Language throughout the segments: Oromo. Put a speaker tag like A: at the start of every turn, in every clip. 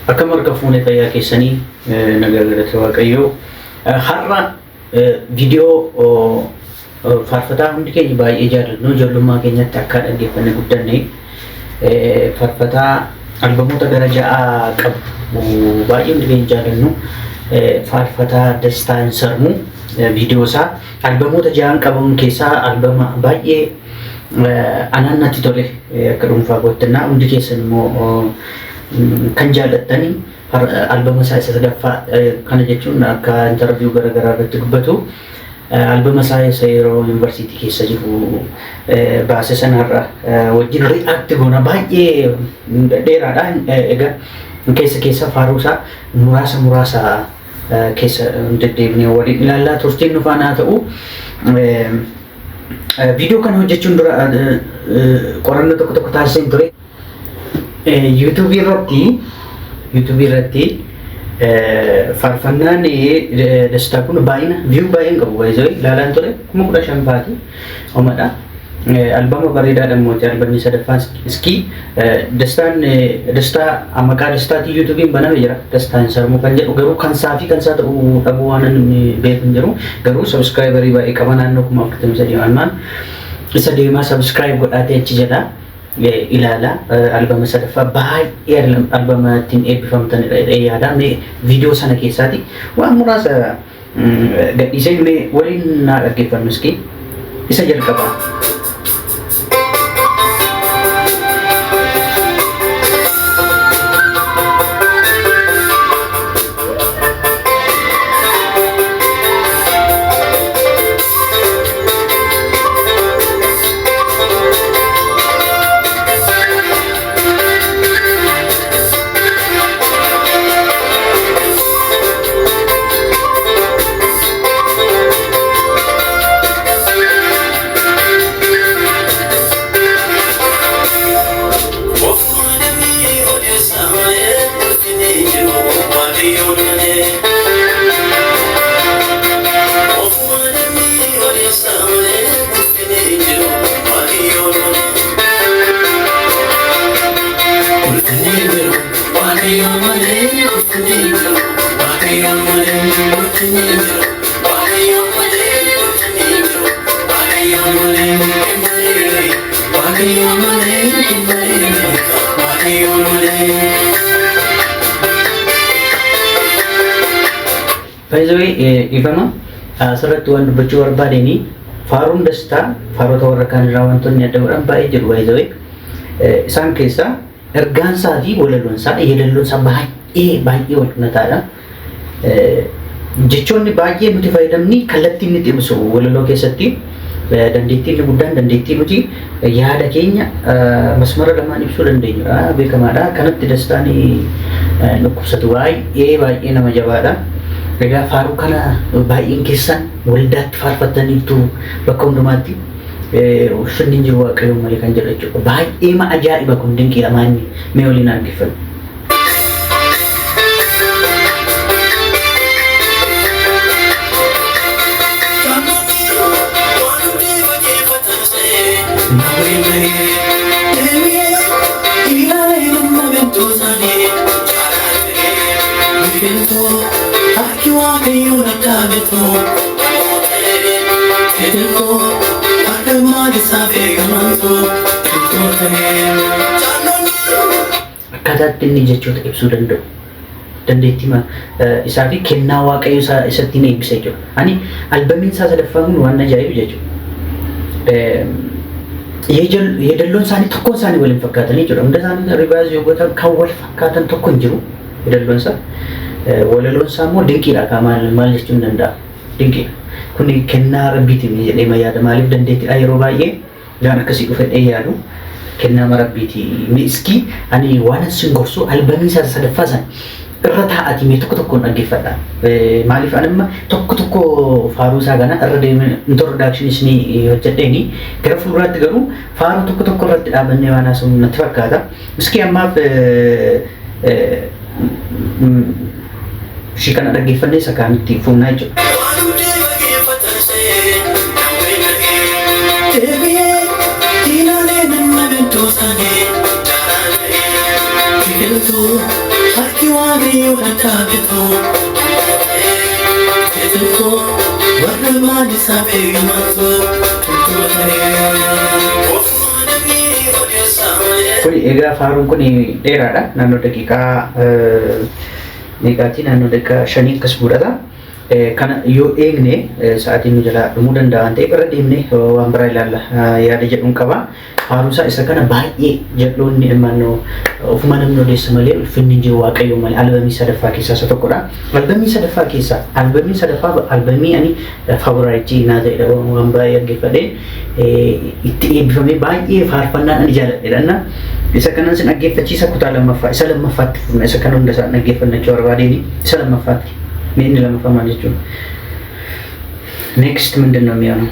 A: Akkam harka fuunee fayyaa keessanii nagaa galata Waaqayyoo. Har'a viidiyoo faarfataa hundi keenya baay'ee jaallannu ijoollummaa keenyatti akka dhaggeeffanne guddanne faarfataa albamoota gara ja'aa qabu baay'ee hundi keenya jaallannu faarfataa Dastaa Hinsarmuu viidiyoo isaa albamoota ja'an qabamu keessaa albama baay'ee anaan natti tole akka dhuunfaa kootti hundi keessan immoo kan jaallattanii albama isaa isa sadaffaa kana jechuun akka interview garaagaraa irratti dubbatu albama isaa isa yeroo yuunivarsiitii keessa jiru baase sanarra wajjin react goona baay'ee dheeraadha. Egaa keessa keessa faaruu isaa muraasa muraasa keessa deddeebinee waliin ilaallaa turtiin nu faana haa ta'u. Viidiyoo kana hojjechuun dura qorannoo tokko tokko taasiseen ture. YouTube irratti faarfannaan Dastaa kun baay'ina view baay'een qabu baay'ee ilaalaan ture 15,000 faati homadha. Albama bareedaadha immoo albamni sadaffaan iskii Dastaan Dastaa maqaa Dastaatii YouTubeiin baname jira. Dastaa Hinsarmuu kan jedhu garuu kan isaa fi kan isaa ta'uu dhabuu waan inni beeku hin jiru. Garuu subscriberii baay'ee qaba naannoo 43,000 waan maan isa deemaa subscribe godhaatee achi jedha. Ilaala albama sadaffaa baay'ee albama ittiin eebbifamtanidha jedhee yaada. Mee viidiyoo sana keessaati waan muraasa gadhiisee mee waliin naa dhaggeeffannu iski isa jalqabaa. By the way, ifama asirratti waan dubbachuu barbaadeni faaruun Dastaa faarota warra kaan irraa wantoonni adda godhan baay'ee jiru by the way. Isaan keessaa ergaansaa fi walaloonsaa yeedalloonsaa baay'ee baay'ee wal qunataadha. Jechoonni baay'ee nuti fayyadamni kallattii inni ibsu walaloo keessatti dandeettii inni guddaan dandeettii nuti yaada keenya masmara lamaan ibsuu dandeenyudha beekamaadha. Kanatti Dastaan dhukkubsatu baay'ee baay'ee nama jabaadha. Egaa faaruu kana baay'een keessan waldaatti faarfattaniitu bakka hundumaatti ulfinni hin jiru Waaqayyoon malee kan jedhu jechuudha. Baay'ee ma ajaa'iba kun dinqiidha maanni mee waliin dhaggeeffannu. Akkaataatti inni jechoota ibsuu danda'u dandeettii isaa fi kennaa Waaqayyo isaa isatti ni eebbisa jechuudha. Ani albamiin isaa sadaffaan kun waan ajaa'ibu jechuudha. Yeedalloon isaanii tokkoon isaanii waliin fakkaatanii jechuudha. Hunda isaanii revise yoo gootan kan wal fakkaatan tokko hin jiru yeedalloon isaa. Walaloon isaa immoo dinqiidha kaa maal maal jechuun danda'a. Dinqiidha. Kuni kennaa Rabbiitiin jedhee ma yaada. Maaliif dandeettiidha yeroo baay'ee gaan akkasii dhufe dhee yaadu kennaa Rabbiiti. Iskii ani waan sin gorsu albamii isaa sadaffaa sana irra taa'atii mee tokko tokkoon dhaggeeffadha. Maaliif ani amma tokko tokko faaruu isaa kana irra deemee introduction isinii hojjedheeni gara fuulduraatti garuu faaruu tokko tokko irratti dhaabannee waan haasofnu natti fakkaata. Iskii ammaaf ishii kana dhaggeeffannee isa kaanitti fuunaa jechuudha.
B: Harki waaqayyoo tattaabitu. Teetikoo warra maalisaa beekamatu
A: Kun egaa faaruun kun dheeraadha. Naannoo daqiiqaa meeqaati? Naannoo daqiiqaa 5 akkas fudhata. Kana yoo eegne sa'aatiin nu jalaa dhumuu danda'a waan ta'eef irra deemnee waan biraa ilaalla yaada jedhuun qaba. Faaruunsaa isa kana baay'ee jal'oonni naannoo ofuma namni odeessa malee ulfinni hin jiru Waaqayyo malee albamii sadaffaa keessaa isa tokkodha. Albamii sadaffaa keessaa albamii sadaffaa albamii ani favorite naa ta'edha waan baay'ee dhaggeeffadhee itti eebbifamee baay'ee faarfannaan ani jaalladhedha. Isa kanan sin dhaggeeffachiisa kutaa lammaffaa isa lammaffaatti fufna isa kana hunda isaan dhaggeeffannachuu barbaadeen isa lammaffaatti. Mee inni lammaffaa maal jechuudha? Next ምንድን ነው የሚሆነው?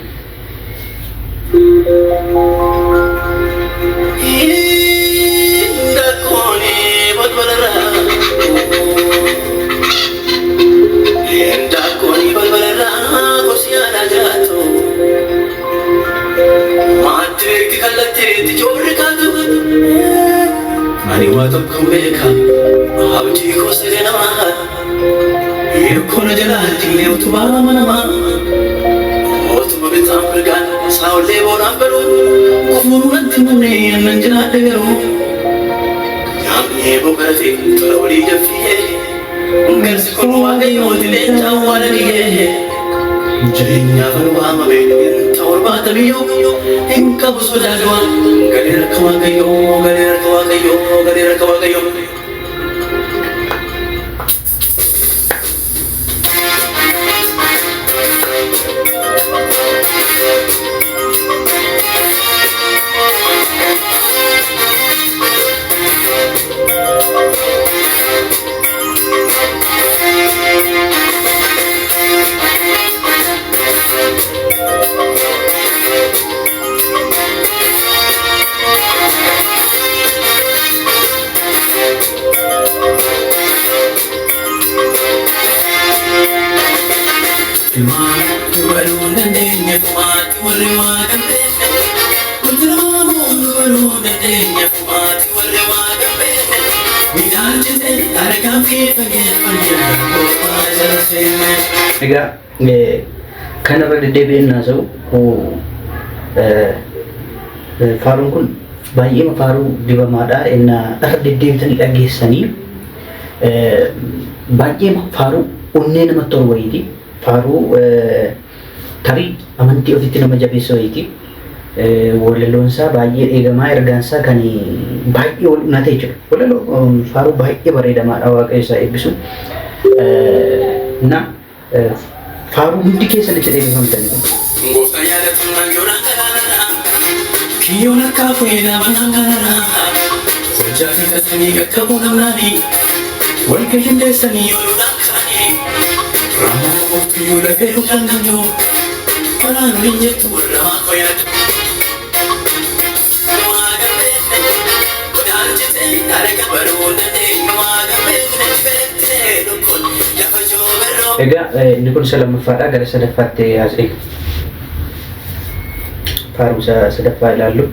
B: Ani waa tokko beeka abdii koo siree namaa Yerkoon jalaatti illee utubaa manamaa Mootummaa bitaan mirgaan saawullee boonaan garuu Kufuun natti mannee annan jiraadhe garuu Nyaanni boqoratee tola walii jabbiyyee Garsi kun waaqayyooti leencaa awwaala dhiyyee Jireenyaaf nu waamame ta'uu barbaada biyyoo hin qabu sodaa du'aa galee harka waaqayyoo galee harka waaqayyoo galee harka waaqayyoo. Dubaruu dandeenya kumaati warri waaqa beekne. Kuntilmaamuu dubaruu dandeenya kumaati warri waaqa beekne. Midhaan citee harkaan fi fageeffannee gooftaa jala seenne.
A: Egaa kanarra deddeebi'een haasa'u faaruun kun baay'ee faaruu dibamaadha. Inni irra deddeebitanii dhageessanii baay'ee faaruu onnee namatti tolu wayiiti. Faaruu tarii amantii ofitti nama jabeessu wayiiti. Walaloon isaa baay'ee eegamaa ergaan isaa kan baay'ee wal unate jechuudha. Walaloo faaruu baay'ee bareedamaadha Waaqayyo isaa eebbisu. Na faaruu hundi keessan itti eebbifamtanii.
B: Gooftaan yaadatu yoonaan galaanarraa Kiyyoon harkaa fuudhee banaan kanarraa Hojjaa fi tasanii qaqqabuu namnaanii Wal qindeessanii yooluudhaan kaanii Raammoo qoftiyyuu lafee dhugaan gamnoo Walaanu hin jettu warra maakoo yaadu.
A: Egaa inni kun isa lammaffaadha gara sadaffaatti haasa'e. Faaruu isa sadaffaa ilaallu.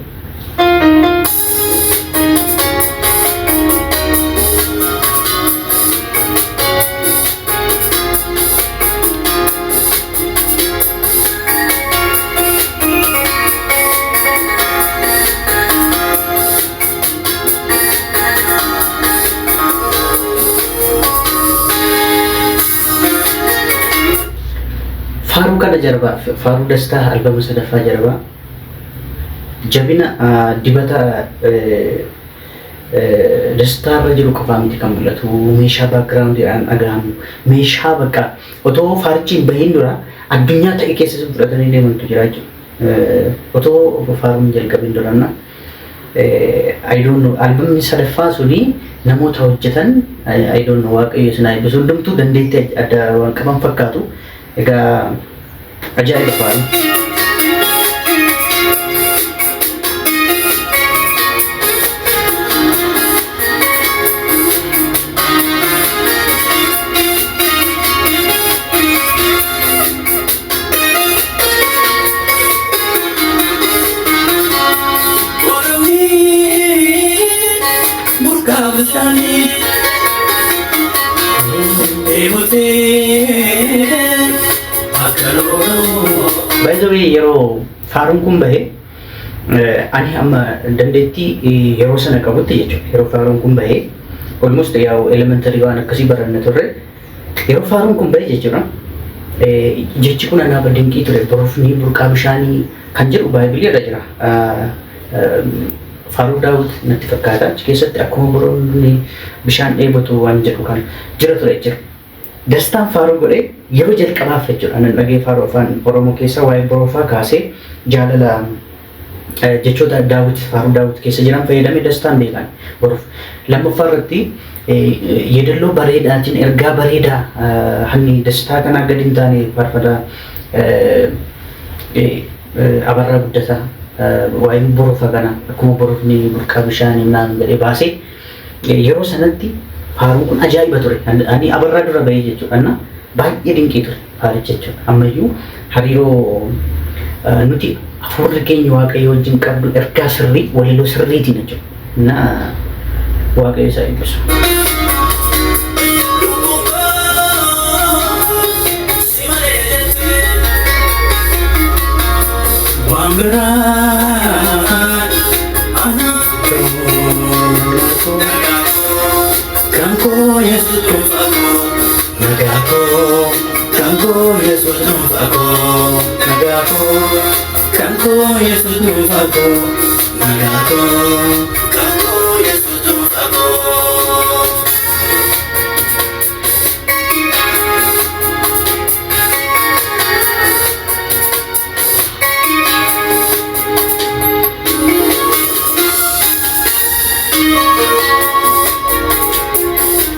A: Faaruu kana jarbaa faaruu dastaa albama sadaffaa jarbaa jabina dibata dastaarra jiru qofaa miti kan mul'atu meeshaa backgroundiidhaan dhagahamu meeshaa bakka otoo faarichi hin bahin dura addunyaa ta'e keessa fudhatanii deemantu jira jechuudha. Otoo faaruun hin jalqabin duranna. I don't know albamni sadaffaa suni namoota hojjetan I don't know Waaqayyo isin haa eebbisu hundumtuu dandeettii adda waan qaban fakkaatu. Egaa ajaa'iba faaru.
B: Burqaa bishaanii Dheebotee akka loonoo.
A: By the way, yeroo faaruun kun bahe, ani amma dandeettii yeroo sana qabutti jechuudha. Yeroo faaruun kun bahe, almost yaa'u elementary waan akkasii baranne turre. Yeroo faaruun kun bahe jechuudha. Jechi kun anaaf dinqii ture. Borofni burqaa bishaanii kan jedhu baay'ee irra jira. Faaruu Daawit natti fakkaata. Achi keessatti akkuma borofni bishaan dheebotu waan jedhu kan jira ture jira. Dastaan faaruu godhee yeroo jalqabaaf jechuudha. Nan dhagee faaruu afaan Oromoo keessa waa'ee borofaa kaasee jaalala jechoota Daawit, faaruu Daawit keessa jiran fayyadamee Dastaan beekan. Borof. Lammaffaa irratti yeedalloo bareedaatiin ergaa bareedaa hanni Dastaa kanaa gadi hin taane faarfataa Abarraa Guddataa waa'ee borofa kana akkuma borofni burqaa bishaanii naan jedhee baasee yeroo sanatti faaruun kun ajaa'iba ture. Ani Abarraa dura bahee jechuudha. Baay'ee dinqii ture faaricha jechuudha. Ammayyuu hariiroo nuti hafuurri keenya Waaqayyo wajjin qabdu ergaa sirrii, walaloo sirriitiin jechuudha. Na Waaqayyo isa eebbisu.
B: Lubbuun koo si malee jettee waan biraa anaaf kan koo Yesuus dhuunfaa koo, nagaa koo kan koo Yesuus dhuunfaa koo, nagaa koo kan koo Yesuus dhuunfaa koo, nagaa koo kan koo Yesuus dhuunfaa koo.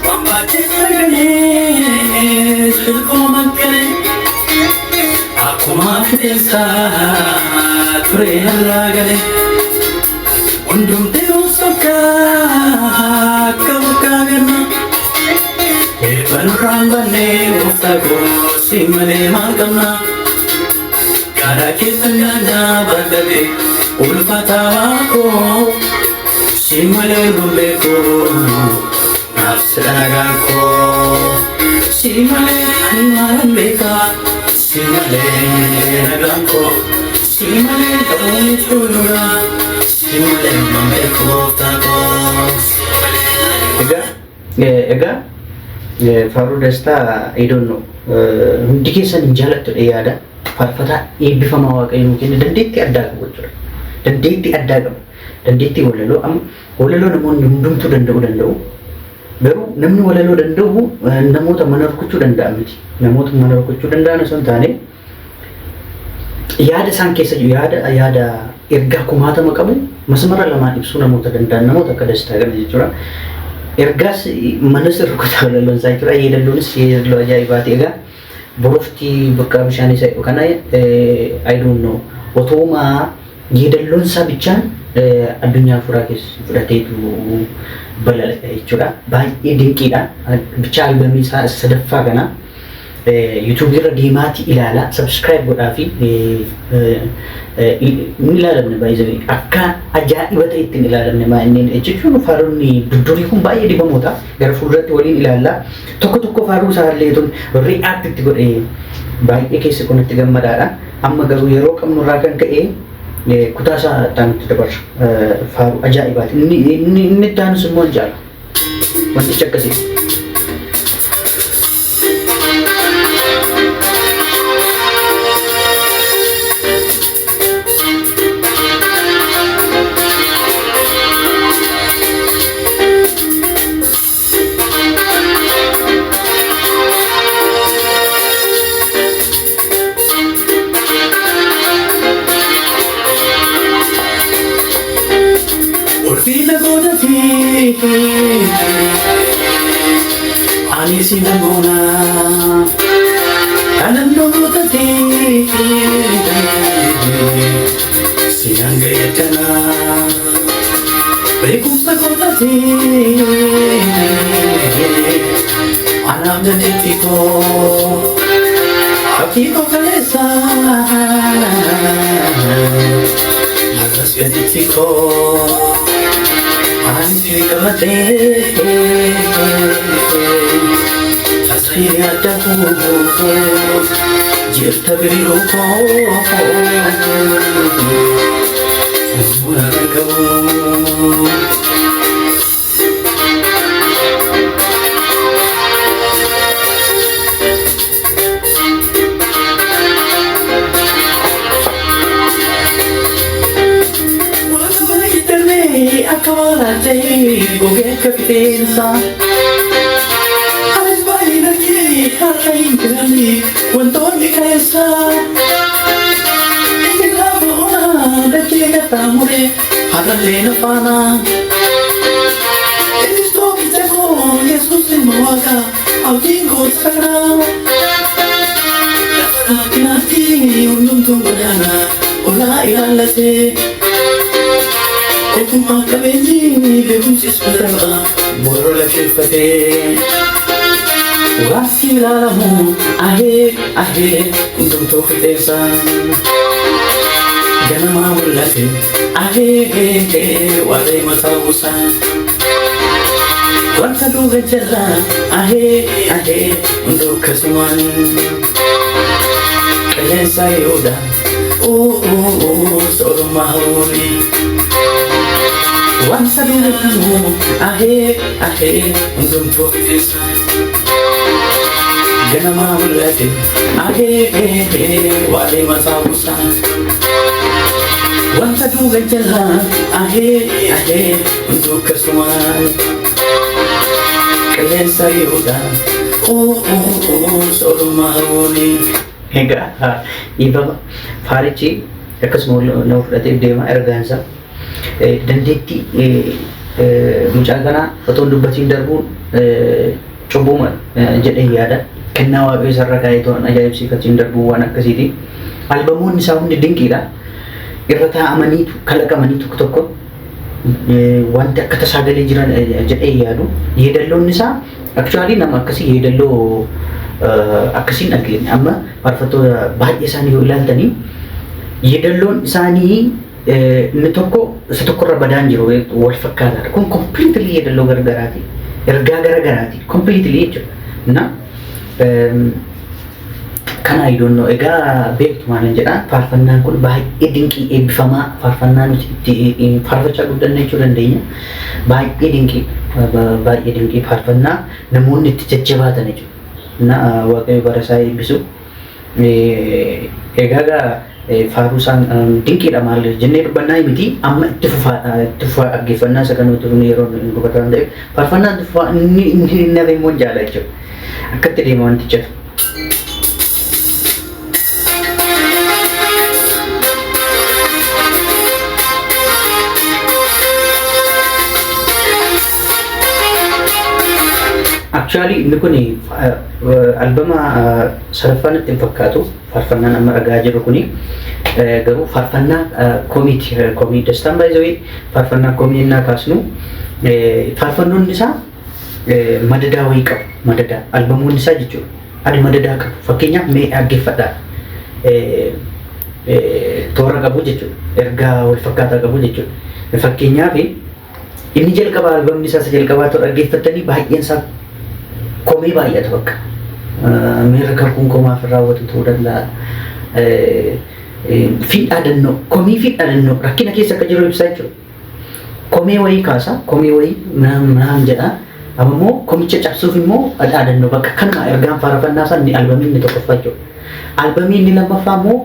B: Waan baatee arganee silkoo makkanee akkuma fixeensaa ture irraa galee hundumti sokkaa akka bokkaa ganna eebba nurraan bannee gooftaa koo si malee maal qabna, garaa keessa nyaanyaa baadhate ulfaataa waa koo si malee nun beeku naaf sidha nagaan koo, si malee ani maalan beekaa, si malee nagaan koo, si malee qabuun cuunura, si malee nan beeku gooftaa koo si malee.
A: Egaa faaruu Dastaa, I don't know, hundi keessan hin jaalattu yaada. Faarfataa eebbifamaa Waaqayyo nuu kenne, dandeettii addaa qabu jechuudha. Dandeettii addaa qabu. Dandeettii walaloo, amma walaloo namoonni hundumtuu danda'uu danda'u. Garuu namni walaloo danda'u namoota mana rukuchuu danda'a miti. Namoota mana rukuchuu danda'an osoo hin taane, yaada isaan keessa jiru, yaada ergaa kumaatama qabu masmara lamaan ibsuu namoota danda'an, namoota akka Dastaa kana jechuudha. Ergaas manas rukutaa walaloon isaa jechuudha. Yeedalloonis yeedalloo ajaa'ibaati. Egaa borofti burqaa bishaan isa jedhu kana, I don't know, otooma yeedalloon isaa bichaan addunyaa furaa keessa fudhateetu balala jechuudha. Baay'ee dinqiidha. Bichaa albamii isaa sadaffaa kana YouTube irra deemaatii ilaala, subscribe godhaa fi hin ilaalamne baay'ee akka ajaa'iba ta'e ittiin ilaalamne maa inni jechuun faaronni duddurii kun baay'ee dibamoota. Gara fuulduratti waliin ilaalla. Tokko tokko faaruu isaallee tun react itti godhee baay'ee keessa kun itti gammadaadha. Amma garuu yeroo qabnu irraa kan ka'e kutaa isaa itti dabarra. Faaruu ajaa'ibaati. Inni itti aanus immoo hin jaala. Wantichi akkasii.
B: Ulfina godhatee ani si namoona kanan gootatee si hanga eeggana beekumsa godhatee anaaf dandeettii koo abdii koo kaleessa har'as gaditti koo ani si qabadhee. Yaaddahu jirta biiroo koo argamu. Akka waan ta'e gogee akka fixeensaa. Anis baay'een argee har'a hin jirani wantoonni keessaa. Inni gaafa onaa dachee qaxxaamure har'allee na faana. Innis tokkicha koo Yesuus ilma Waaqa abdiin koo sakra. Lafa rakkinaatti hundumtuu godaana olaa ilaallatee. Ogummaa qabeenyi beekumsis barama boora lakeeffatee. Waasi ilaalamu ahee ahee hundumtuu fixeensa. Ganamaa mul'ate ahee waaree mataa buusa. Wanta duuba jala ahee ahee hunduu akkasumaan. Qilleensa yooda soorummaa hawwanii. Wanta duubamu ahee ahee hundumtuu fixeensa. Ganamaa mul'ate ahee waaree mataa buusa. Wanta duuba jala ahee ahee hunduu akkasumaan. Qilleensa yooda soorummaa hawwanii.
A: Egaa dhiifama faarichi akkasuma nama fudhatee deema ergaan isaa. Dandeettii mucaa kanaa otoo hin dubbatiin darbuun cubbuma jedhee yaada. Kennaa waaqayyo isarra kaa'ee to'an ajaa'ibsiifatiin darbuun waan akkasiiti. Albamoonni isaa hundi dinqiidha. Irra taa'amaniitu kalaqamanii tokko tokko wanti akka tasaa galee jiran jedhee yaadu. Yeedalloonni isaa actually nama akkasii yeedalloo akkasiin dhageenye. Amma faarfattoota baay'ee isaanii yoo ilaaltanii yeedalloon isaanii inni tokko isa tokkorra badaan jiru wal fakkaataadha. Kun completely yeedalloo garagaraati. Ergaa garagaraati. Completely jechuudha. Na kana I don't know. Egaa beektu maalan jedha faarfannaan kun baay'ee dinqii eebbifamaa faarfannaa nuti itti faarfachaa guddanna jechuu dandeenya. Baay'ee dinqii baay'ee dinqii faarfannaa namoonni itti jajjabaatan jechuudha. Na Waaqayyo bara isaa eebbisu. Egaa faaruu isaan dinqiidha maal jennee dubbannaa miti amma itti fufaa itti fufaa dhaggeeffannaa isa kan nuti yeroo hin dubbatan waan ta'eef faarfannaa itti fufaa inni inni nama immoo jaala jechuudha. Akkatti deema wanti jedhu. Actually inni kun albama sadaffaa natti hin fakkaatu faarfannaan amma dhagaa jirru kuni garuu faarfannaa komiiti komii Dastaan by the way faarfannaa komii innaa kaasnu faarfannoonni isaa madadaa wayii qabu madadaa albamoonni isaa jechuudha adi madadaa qabu fakkeenyaaf mee dhaggeeffadhaa toora qabu jechuudha ergaa wal fakkaataa qabu jechuudha fakkeenyaaf inni jalqaba albamni isaa isa jalqabaa ta'u dhaggeeffattanii baay'een isaa komee baay'ata bakka. Miirri kakuun komaaf raawwatu ta'uu danda'a. Fi dhaadannoo, komii fi dhaadannoo rakkina keessa akka jiru ibsaa jechuudha. Komee wayii kaasa, komee wayii minaan jedha. Amma immoo komicha cabsuuf immoo dhaadannoo bakka kanuma ergaan faarfannaa isaa inni albamii inni tokkoffaa jechuudha. Albamii inni lammaffaa immoo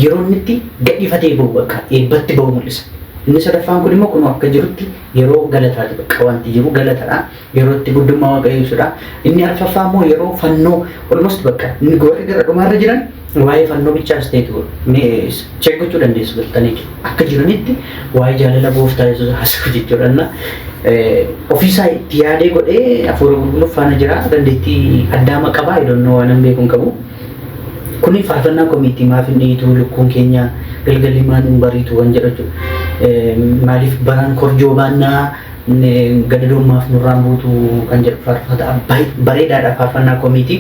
A: yeroo inni itti gadhiifatee bahu bakka eebbatti bahu mul'isa. Inni sadaffaan kun immoo kun akka jirutti yeroo galataati bakka wanti jiru galatadha. Yeroo itti guddummaa waaqayyoo ibsudha. Inni arfaffaa immoo yeroo fannoo almost bakka inni warri gara dhumaarra jiran waa'ee fannoo bichaas ta'etu check gochuu dandeessu galtanii akka jiranitti waa'ee jaalala gooftaa Yesuus haasa'u jechuudha. Ofiisaa itti yaadee godhee hafuura qulqulluu faana jira dandeettii addaama qabaa iddoon waan hin beeku hin qabu. Kuni faarfannaa komiitii maaf hin dhiitu lukkuun keenya galgalli maan hin bariitu waan jedhu jechuudha. Maaliif baraan korjoo baannaa gadadoommaaf nurraan buutu kan jedhu faarfata bareedaadha faarfannaa komiitii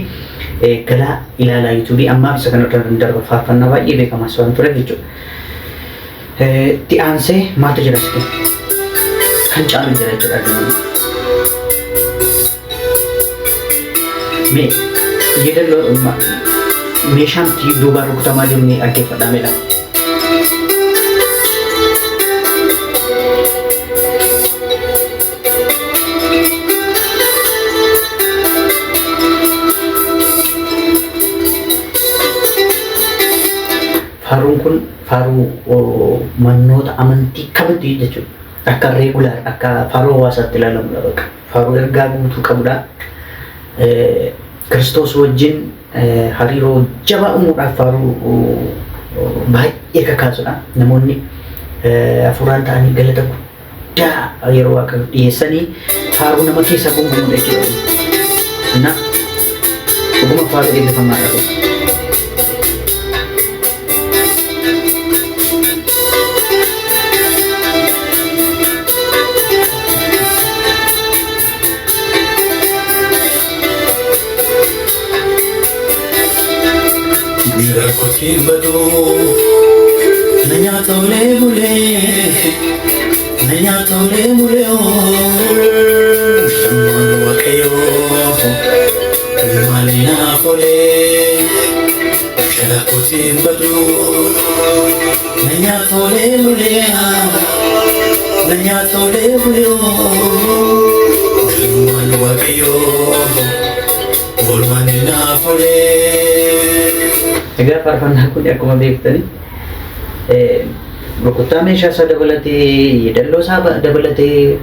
A: galaa ilaalaa yuutuubii ammaaf isa kanarra darba faarfannaa baay'ee beekamaas waan tureef jechuudha. Itti aansee maaltu jira sitti? Kan caalu jira jechuudha. Mee Yeedaloo meeshaan duubaan rukutamaa jiru ni dhaggeeffadhaamedha. Faaruun kun faaruu mannoota amantii kamitti jechuudha. Akka regular akka faaruu hawaasaatti ilaalamudha bakka. Faaruu ergaa guutuu qabudha. Kiristoos wajjin hariiroo jabaa uumuudhaaf faaruu baay'ee kakaasudha. Namoonni hafuuraan ta'anii galata guddaa yeroo Waaqayyoof dhiyeessanii faaruu nama keessa gungumudha jechuudha. Na dhuguma faaruu eebbifamaadha kun.
B: Miira kootiin baduu na nyaata olee bulee, na nyaata olee bulee, Shammaan Waaqayyoo malee naaf olee. Miira kootiin baduu na nyaata olee bulee, na nyaata olee bulee, Shammaan Waaqayyoo oolmaan naaf olee.
A: Egaa faarfannaan kun akkuma beektani rukuttaa meeshaa isaa dabalatee, yeedalloo isaa dabalatee,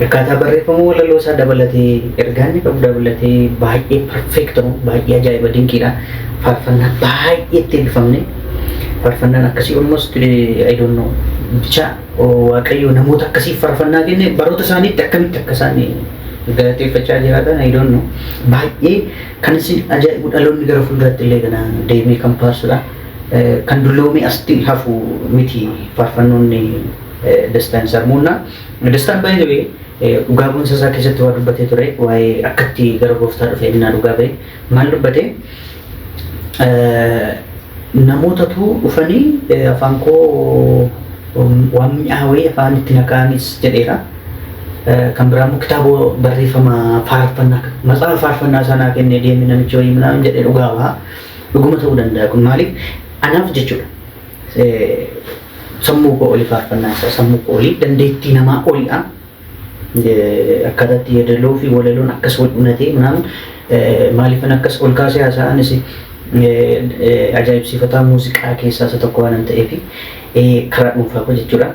A: akkaataa barreeffama walaloo isaa dabalatee, ergaa inni qabu dabalatee baay'ee perfect, baay'ee ajaa'iba, dinqiidha. Faarfannaa baay'ee itti eebbifamne. Faarfannaan akkasii almost, I don't know, bicha Waaqayyo namoota akkasiif faarfannaa kenne baroota isaaniitti akkamitti akka isaan galateeffachaa jiraatan, I don't know. Baay'ee kan isin ajaa'ibu dhaloonni gara fuulduraatti illee kana deemee kan faarsudha. Kan dulloomee asitti hafu miti faarfannoonni Dastaan Sarmuunnaa. Dastaan baay'ee dhugaa boonsa isaa keessatti waa dubbatee ture, waa'ee akkatti gara gooftaa dhufe innaa dhugaa ba'e maal dubbate? Namootatu dhufanii afaan koo waan mi'aawee afaan itti naqaanis jedheera. Kan biraa immoo kitaaba barreeffama faarfannaa, matsaafa faarfannaa sanaa kennee deeme namichi wayii minaamin jedhee dhugaa baha. Dhuguma ta'uu danda'a kun, maaliif anaaf jechuudha. Sammuu koo olii faarfannaa isaa, sammuu koo olii, dandeettii namaa oliidha. Akkaataatti yeedaloo fi walaloon akkas wal unatee minaamin maaliifan akkas ol kaasee haasa'anis ajaa'ibsiifataa muuziqaa keessaa isa tokko waan ta'eef karaa dhuunfaa koo jechuudha.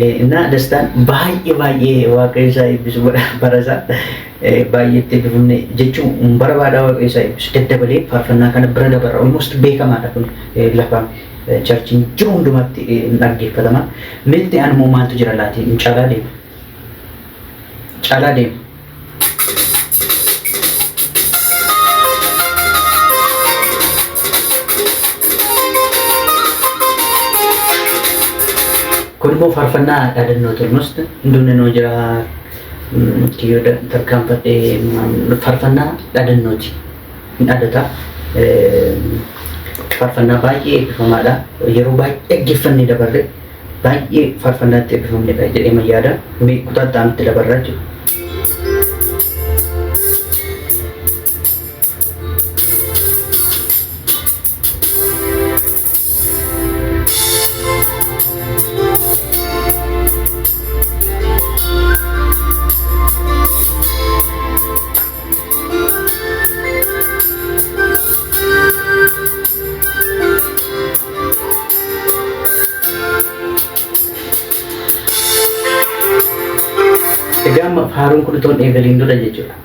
A: Innaa Dastaan baay'ee baay'ee Waaqayyo isaa eebbisu, bara isaa baay'ee itti eebbifamne jechuun barbaada. Waaqayyo isaa eebbisu, daddabalee faarfannaa kana bira dabarra. Almost beekamaadha kun, lafa churchiin jiru hundumaatti dhaggeeffatama. Meetti animmoo maaltu jira laati? Caalaa deema. Caalaa deema. Kun immoo faarfannaa dhaadannoo almost hundumni noo jira, kiyyoo tarkaanfadhee, faarfannaa dhaadannooti. Hin dhaadata. Faarfannaa baay'ee eebbifamaadha. Yeroo baay'ee dhaggeeffannee dabarre, baay'ee faarfannaatti eebbifamnedha jedhee yaada. Mee kutaa itti aanutti dabarraa jechuudha. Egaa amma faaruun kun otoo hin eegaliin dura jechuudha.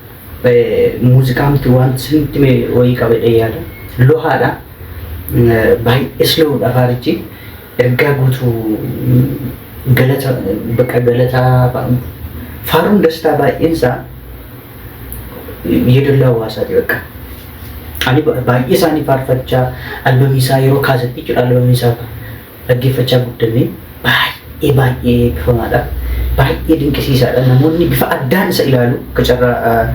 A: Muuziqaamti waan sinitti wayii qabedha yaada. Lohaadha. Baay'ee slowdha faarichi. Ergaa guutuu galata, bakka galataa, faaruun Dastaa baay'een isaa yeedalloo hawaasaati bakka. Ani baay'ee isaanii faarfachaa, albamii isaa yeroo kaasetti jechuudha, albamii isaa dhaggeeffachaa guddanne, baay'ee baay'ee eebbifamaadha. Baay'ee dinqisiisaadha. Namoonni bifa addaan isa ilaalu. Akka carraa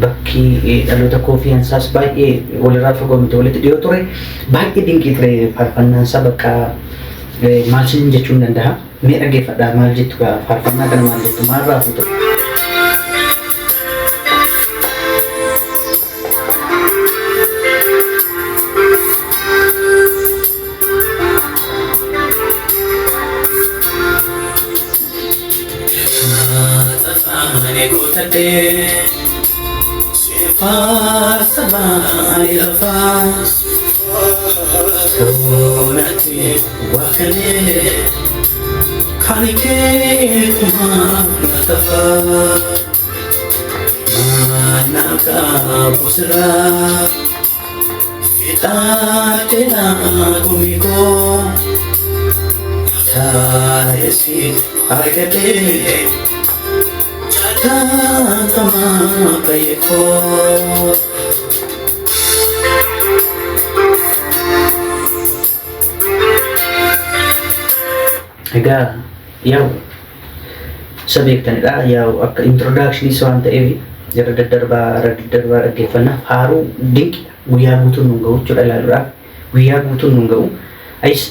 A: bakki dhaloota koo fi hansaas baay'ee walirraa fagoo miti, walitti dhiyoo ture. Baay'ee dinqii ture faarfannaan isaa, bakka maal sin jechuu hin danda'a. Mee dhaggeeffadhaa, maal jettu faarfannaa kana, maal jettu, maal raafu ture?
B: argadhee si faarsa lafaa soonatti wakkalee kan kee kumaa natafaa mana qabu sirraa fixaadheera gumikoo taa'esi argadhee jaallatamaa baay'ee.
A: Egaa yaa'u isa beektanidha. Yaa'u akka introductionis waan ta'eef irra daddarbaa dhaggeeffannaa. Faaruu dinqidha. Guyyaa guutuun nu ga'u jechuudha ilaaluudhaaf. Guyyaa guutuun nu ga'u. Ayis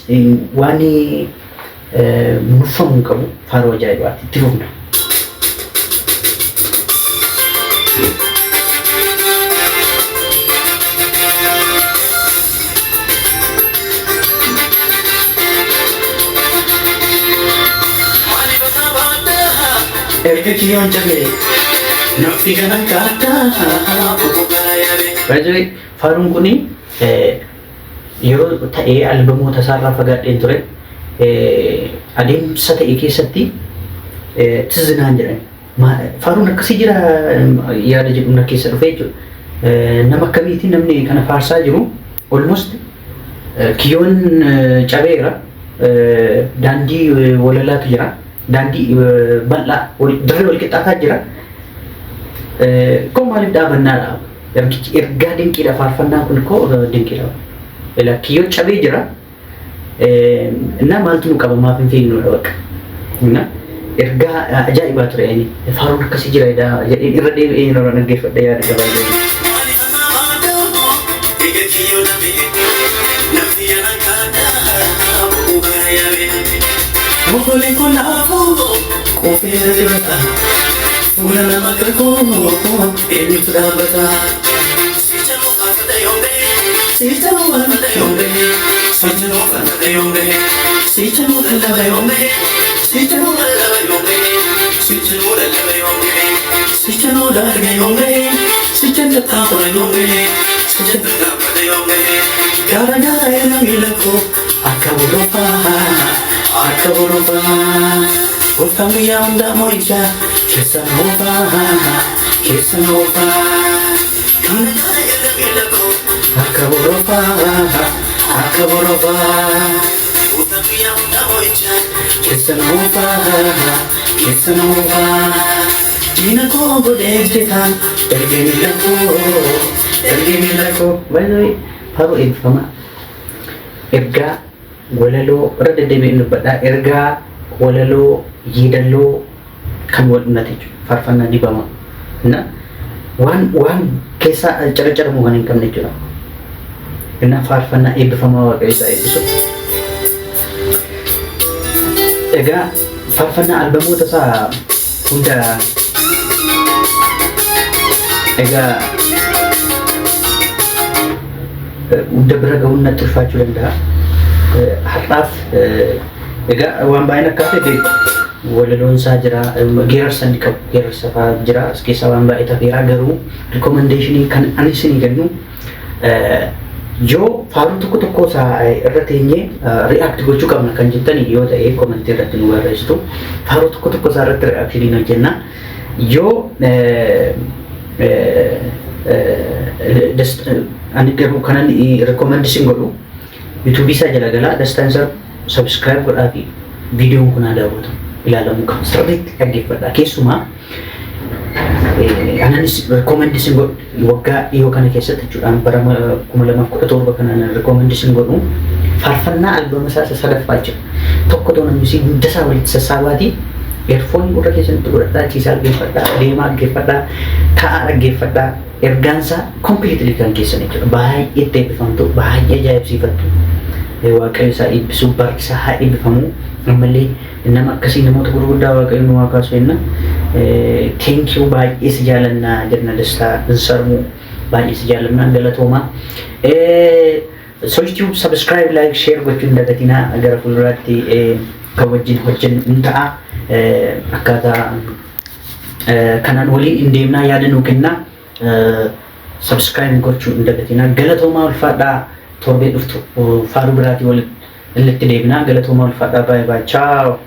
A: waan nuffamuu hin qabu, faaruu ajaa'ibaati. Itti fufna.
B: Erga kiyyoon cabee nafti kanan kaaddaa boqoqaa yaabee.
A: Baay'ee faaruun kuni yeroo ta'ee albamoota isaarraa fagaadheen ture, adeemsa ta'e keessatti tizinaan jedhan. Faaruun akkasii jira yaada jedhu na keessa dhufe jechuudha. Nama akkamiitiin namni kana faarsaa jiru? Almost kiyyoon cabeera, daandii walalaatu jira, daandii bal'aa dirree wal qixxaataa jira. Koo maaliif dhaabannaadha? Ergichi ergaa dinqiidha, faarfannaan kun koo dinqiidha. Ila kiyyoo cabee jira. Innaa maaltu nu qaba, maaf hin fiignudha bakka. Inna ergaa ajaa'ibaa ture inni. Faaruun akkasii jira jedheen irra deebi'ee yeroo dhaggeeffadhe yaada gabaabaa.
B: Erga kiyyoon cabee nafti kanan kaaddaa boqoqaa yaabee. Mokoleen kun laafuu qofeera dibata fuula nama kakuu eenyutu dhaabbata. Siichanuu faarfata yoomee siichanuu faarfata yoomee siichanuu faarfata yoomee siichanuu lallaba yoomee siichanuu lallaba yoomee siichanuu lallaba yoomee siichanuu darga yoomee siichan tattaafura yoomee siichan tattaafata yoomee gaara gaara irra miila koo akka borofaa akka borofaa gooftaan guyyaa hundaa moo'ichaa keessa na oofaa keessa na oofaa gaara gaara irra miila koo akka borofaa akka borofaa gooftaan guyyaa hundaa moo'ichaa keessa na oofaa keessa na oofaa diina koo godhee jetaan ergee miila koo ergee miila koo.
A: Baay'ee faaruu eebbifamaa. Ergaa, walaloo, irra deddeebi'een dubbadhaa, ergaa, walaloo, yeedaloo kan wal dhunate jechuudha. Faarfannaa dibamaa. Na waan keessaa caracaramuu kan hin qabne jechuudha. Innaa faarfannaa eebbifamaa, Waaqayyo isaa eebbisu. Egaa faarfannaa albamoota isaa hunda egaa hunda bira ga'uun natti ulfaachuu danda'a. Har'aaf egaa waan baay'een akka hafe beeku. Walaloon isaa jira, geerarsa inni qabu, geerarsa fa'aa jira, as keessaa waan baay'ee tafeera. Garuu recommendationii kan ani isinii kennu, yoo faaruu tokko tokko isaa irra teenyee react gochuu qabna kan jettani yoo ta'e, commentii irratti nu barreessitu. Faaruu tokko tokko isaa irratti reactionii hojjenna. Yoo ani garuu kanan recommend isin godhu, YouTubeii isaa jala galaa, Dastaa Insarmuu subscribe godhaa fi viidiyoon kun haa daawwatamu, ilaalamuu qaba, sirriitti dhaggeeffadha. Keessumaa ananis recommend isin godhu waggaa dhiyoo kana keessatti jechuudhaan, bara 2017 kanaan recommend isin godhu faarfannaa albama isaa isa sadaffaa jira. Tokko tokko namni isin hunda isaa walitti sassaabaati earphone gurra keessanitti godhadhaa, ciisaa dhaggeeffadhaa, deemaa dhaggeeffadhaa, taa'aa dhaggeeffadhaa. Ergaansaa completely kan keessan jechuudha. Baay'ee itti eebbifamtu, baay'ee ajaa'ibsiifattu. Waaqayyo isaa eebbisu, barri isaa haa eebbifamu. Ammallee nama akkasii, namoota gurguddaa Waaqayyo nu haa kaasu jenna. Thank you, baay'ee si jaalannaa jenna. Dastaa Insarmuu, baay'ee si jaalannaa, galatoomaa. Sochii subscribe, like, share gochuun dagatinaa. Gara fuulduraatti kan wajjin hojjennu hin ta'a. Akkaataa Kanaan waliin hin deemnaa, yaada nuu kennaa, subscribe gochuu hin dagatinaa. Galatoomaa, ulfaadhaa. Torbee dhuftu faaruu biraatii waliin itti deebinaa. Galatoomaa, ulfaadhaa. Baay'ee baay'ee, ciao.